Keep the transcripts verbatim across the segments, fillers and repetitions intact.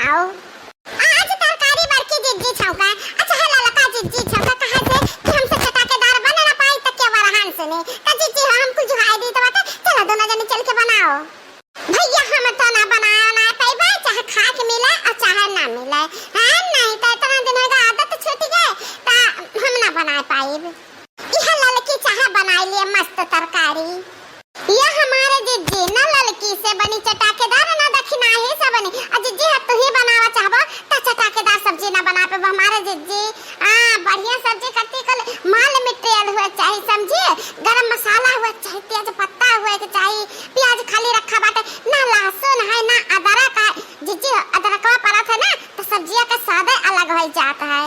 आओ। आज तरकारी बड़की जिज्जी छौंका, अच्छा है ललका जिज्जी छौंका, कहे से कि हमसे चटाकेदार बन ना पाई त के वरहान से नहीं। त जिज्जी हो हमको जुहाई दी त बाटे, चलो दोनों जने चल के बनाओ। भैया हम तो ना बनाए ना पाइबे, चाहे खाए के मिले और चाहे ना मिले। हाँ, नहीं तो इतना दिन होगा आदत छूट गए, त हम ना बनाए पाइब। यह ललकी चाहे बनाई लिए मस्त तरकारी। ये हमारे जिज्जी, ना ललकी से बनी चटाकेदार, ना दखिनाही से बनी। आ जिज्जी, अब तू ही बनावा चाहबो, त चटाकेदार सब्जी ना बना पे हमारे जिज्जी। हाँ, बढ़िया सब्जी करती कल माल मिट्रियल हुए चाही, समझी? गरम मसाला हुए चाही, तेज पत्ता हुए के चाही, प्याज खाली रखा बाटे, ना लहसुन है, ना अदरक है। जिज्जी, अदरकवा पड़त है ना, त सब्जिया के स्वादे अलग हो जात है।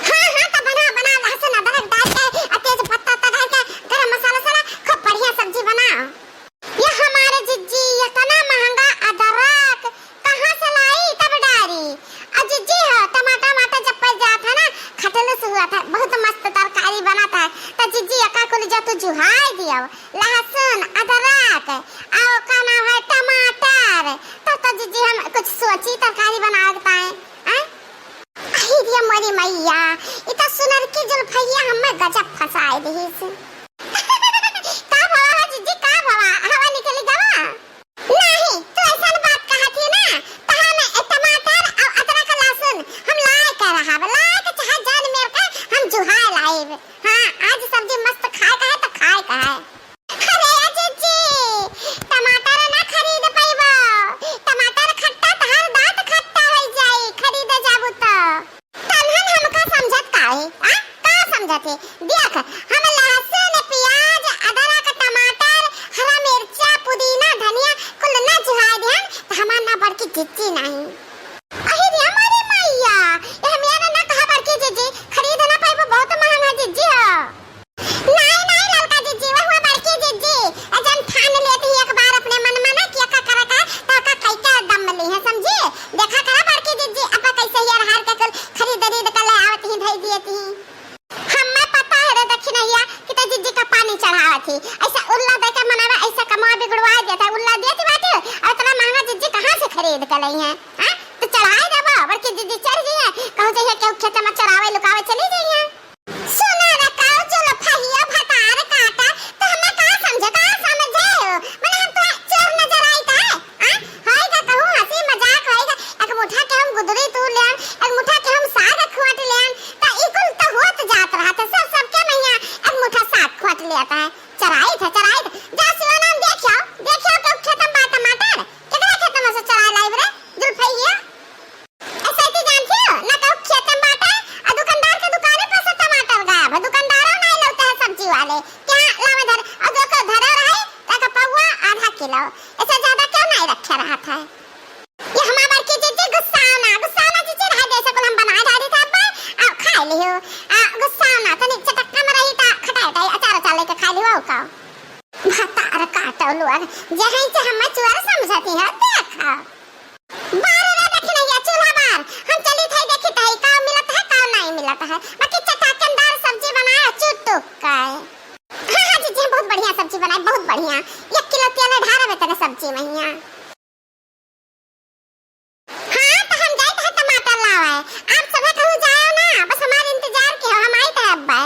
हाँ, हाँ, त बना, बना, लहसुन अदरक डाल के, आ तेज पत्ता त डाल के, गरम मसाला साला, खूब बढ़िया सब्जी बना। ये हमारे जिज्जी, इतना महंगा अदरक कहाँ से लाई तब डारी? आ जिज्जी हो, टमाटर वमाटर जब पड़ जात है ना, खटलुस हुआ था, बहुत मस्त तरकारी बनत है। त जिज्जी, एका कुल जो तू जुहाई दियो, लहसुन, अदरक, और का नाम है, टमाटर, तब तो जिज्जी हम कुछ सोची तरकारी बनावे के ताए, आय? अहि रे मोरी मैया, ई त सुनर की जुल्फैया हम्मे गजब फंसाए दिहिस। का भवा हो जिज्जी, का भवा? हवा निकली गवा? नहीं, तू ऐसन बात कहत ही ना, त हम ए टमाटर और अदरक लहसुन हम लाए के रहब, लाए के चाहे जान मेर के हम जुहाए लाइब। हाँ, आज सब्जी मस्त खाए के है त खाए के है। अरे ए जिज्जी, टमाटर ना खरीद पइबो, टमाटर खट्टा, तहार दांत खट्टा होइ जाई, खरीदे जाबू त। तनहन हमका समझत काहे, आ? का समझत है? देख, हम लहसुन, प्याज, अदरक, टमाटर, हरा मिर्चा, पुदीना, धनिया कुल ना जुहाए दिहन, त हमार ना बड़की जिज्जी नाही। अहि रे मोरी मैया, ए हमिया ना कहा बड़की जिज्जी, खरीद ना पइबो, बहुत महंगा जिज्जी हो। नाई, नाई, ललका जिज्जी, वह हुआ बड़की जिज्जी, आ जन ठान लेत ही एक बार अपने मन में ना कि एका करे का, त एका कई के दम ली है, समझी? देखा करा बड़की जिज्जी, अब कैसे ही हार के कुल खरीद खरीद के ले आवत ही, धई दियत ही। हम्मे पता है रे दखिनैया कि त जिज्जी का पानी चढ़ावत ही, ऐसा उल्ला दे के मनवा ऐसा कमवा बिगड़वा देत है, उल्ला देत बाटे, और इतना महंगा जिज्जी कहाँ से खरीद के लई है? हाँ? त चढ़ाई देबो, बड़की जिज्जी चढ़ जइहे, कहूँ जइहे केहू खेत में चरावे लुकावे चली जइहे। सुना रे का जुल्फैया भतार काटा, तो हमें का समझे, का समझे हो? मने हम तो चोर नजर आई का है? आ? होई का कहूँ हंसी मजाक होई का, एक मुठा के हम गुदरी तू लेन, एक मुठा के हम साग खोट लेन, त ई कुल त होत जात रहा था, सब सबके मैया एक मुठा साग खोट लेता है। चराई था, चराई था, जा शिवानंद देखियो, देखियो के खेत में बा टमाटर, केकरा खेत में से चराई लाइब रे जुल्फैया? ऐसा तो जानती हो ना, कहूँ खेत में बाटे, और दुकानदार के दुकाने पर से टमाटर गायब है, दुकानदारों नहीं लौटे है सब्जी वाले, क्या लावे धर, और जो को धरे रहे, ताकि पौवा आधा किलो, ऐसे ज्यादा क्यों नहीं रखे रहा था? ये हमार बड़की जिज्जी गुस्साओ ना, गुस्साओ ना जिज्जी, रहे जैसे कुल हम बनाए डाली था पर, आ, खाए लियो, आ, गुस्साओ ना, तनी चटक्का में रही था, खटाई उटाई, अचार उचार लेके खाए लियो, का? भतार काटो लोग, जहीं से हम चुअर समझती है, देखा। बारे रे दखिनैया चूल्हा बार, हम चली थे देखी तही का मिलत है का नहीं मिलत है, बाकी चटाकेदार सब्जी बनाए चुटुक का है। हाँ, हाँ, जिज्जी, बहुत बढ़िया सब्जी बनाए, बहुत बढ़िया, एक किलो तेल ढार देते सब्जी मैया। हाँ, तो हम जाइत है टमाटर लावे, आप सभे कहूँ जाओ ना, बस हमार इंतजार के हो, हम आइत है अब्बे।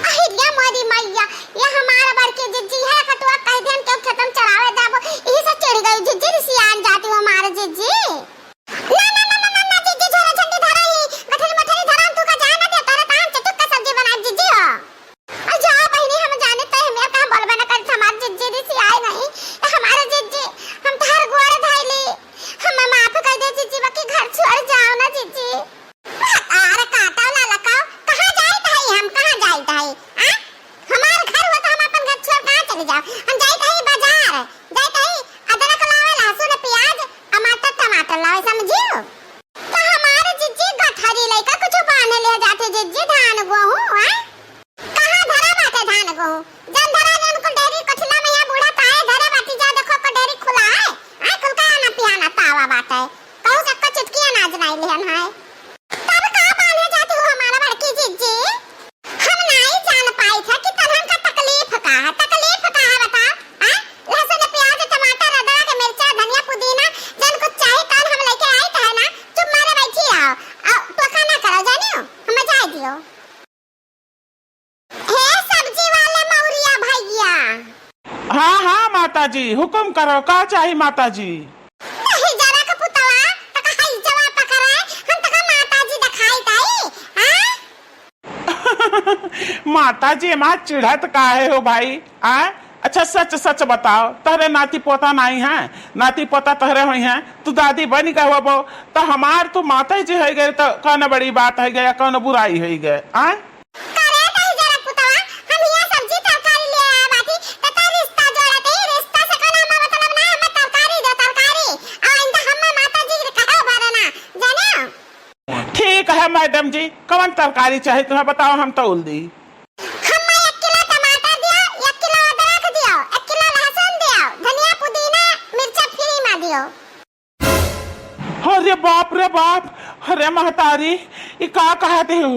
अहिल्या मोरी मैया, ये हमार बड़की जिज्जी है, कटुआ कह देन के खेतम चरावे जाबो, यही से चिढ़ गई जिज्जी, रिसियान जाती हो हमार जिज्जी। ना, ना, ना, ना, ना, ना, जिज्जी, झोरा झंडी धरा ही, गठरी मठरी धरा, तू का जाए ना दे, तोरे तान चटुक का सब्जी बनाए जिज्जी हो। आ जा बहिनी, हम जाने तो हमें कहाँ बोलबे न करी, हमार जिज्जी रिसियाए नहीं, हमार जिज्जी, हम तोहर गोड़ धइली, हमें माफ कर दे जिज्जी, बाकी घर छोड़ जाओ ना जिज्जी। अरे काटो ललकाओ, कहाँ जाइत हई हम, कहाँ जाइत हई? आ? हमार घर हुआ तो हम अपन घर छोड़ कहाँ चली जाओ? हम जाइत हई बाजार, जाइत हई अदरक लावे, लहसुन, प्याज, टमाटर, टमाटर लावे। हाँ, हाँ, माता जी, हुकुम करो, का चाही, माता जी? दहिजरा के पुतवा, तका हई जवा पकड़े, हम तका माता जी देखाई ताई, हाँ? माता जी, एमा चिढ़त काहे हो भाई? आ? अच्छा, सच सच बताओ, तहरे नाती पोता नाहीं है? नाती पोता तहरे होइहैं, तू दादी बनि गए होबो, त हमार तू माता जी होइ गए, त कौन बड़ी बात होइ गए, कौन बुराई होइ गए? आ? करे दहिजरा पुतवा, हम हियाँ सब्जी तरकारी ले आया बाटी, त तोर रिश्ता जोड़त ही, रिश्ता से कौनो हमें मतलब ना, हमें तरकारी दो, तरकारी। और इनका हमें माता जी के कहे भरना, जाने? ठीक है मैडम जी, कौन तरकारी चाही तुम्हें बताओ, हम तौल दी। हमें एक किलो टमाटर दियो, एक किलो अदरक दियो, एक किलो लहसुन दियो, धनिया, पुदीना, मिर्चा फ्री में दियो। अरे बाप रे बाप, अरे महतारी, ई का कहत हो?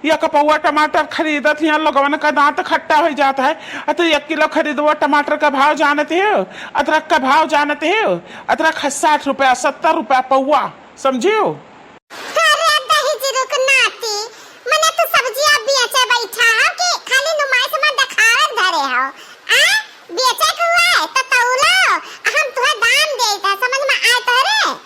एक पौवा टमाटर खरीदत हियाँ लोगवन का दाँत खट्टा होइ जात है, अ तू एक किलो खरीदबो टमाटर का भाव जानत हो? अदरक का भाव जानत हो? अदरक है साठ रुपया, सत्तर रुपया पौवा, समझियो? अरे दहिजरू के नाती, मने तू सब्जिया बेचे बैठा हो कि खाली नुमाइश में देखावे धरे हो? आ? बेचे के हुआ है तो तौलो, हम तुहे दाम देत है, समझ में आए तोहरे?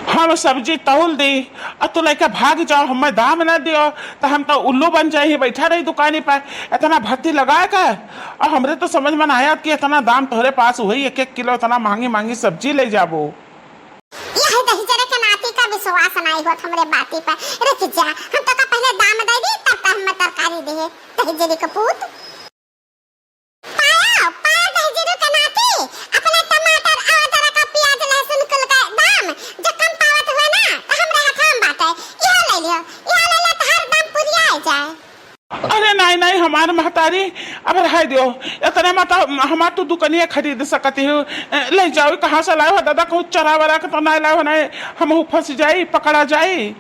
हम सब्जी तौल दी, अ तू लइके भाग जाओ, हमें दाम ना दियो, त हम तो उल्लू बन जाई, बैठा रही दुकानी पर, इतना भर्ती लगा के। अ हमरे तो समझ में ना आया कि इतना दाम तोहरे पास हुई, एक एक किलो इतना महंगी महंगी सब्जी ले जाबो। यह दहिजरे के नाती का विश्वास नाहीं होत हमरे बाती पर। रुक जा, हम तोका पहले दाम दे दी, तब तो हम तरकारी दिए। दहिजरे के पूत। पायो, पायो दहिजरू के नाती, अपने टमाटर, अदरक, प्याज, लहसुन कुल के दाम, जो कम पावत हुए ना, तो हमरे हाथ में बाटे। इहो ले लियो, इहो ले लियो, तो हर दाम पुरिया जाए। अरे नाहीं, नाहीं, हमार महतारी, अब रहे दियो। इतने में तो हमार तू दुकनिया खरीद सकती हो। ए, ले जाओ, कहाँ से लाओ हो दादा, कहूँ चरा वरा के तो नाहीं लाओ हो, नाहीं हमहू फँस जाई, पकड़ा जाई।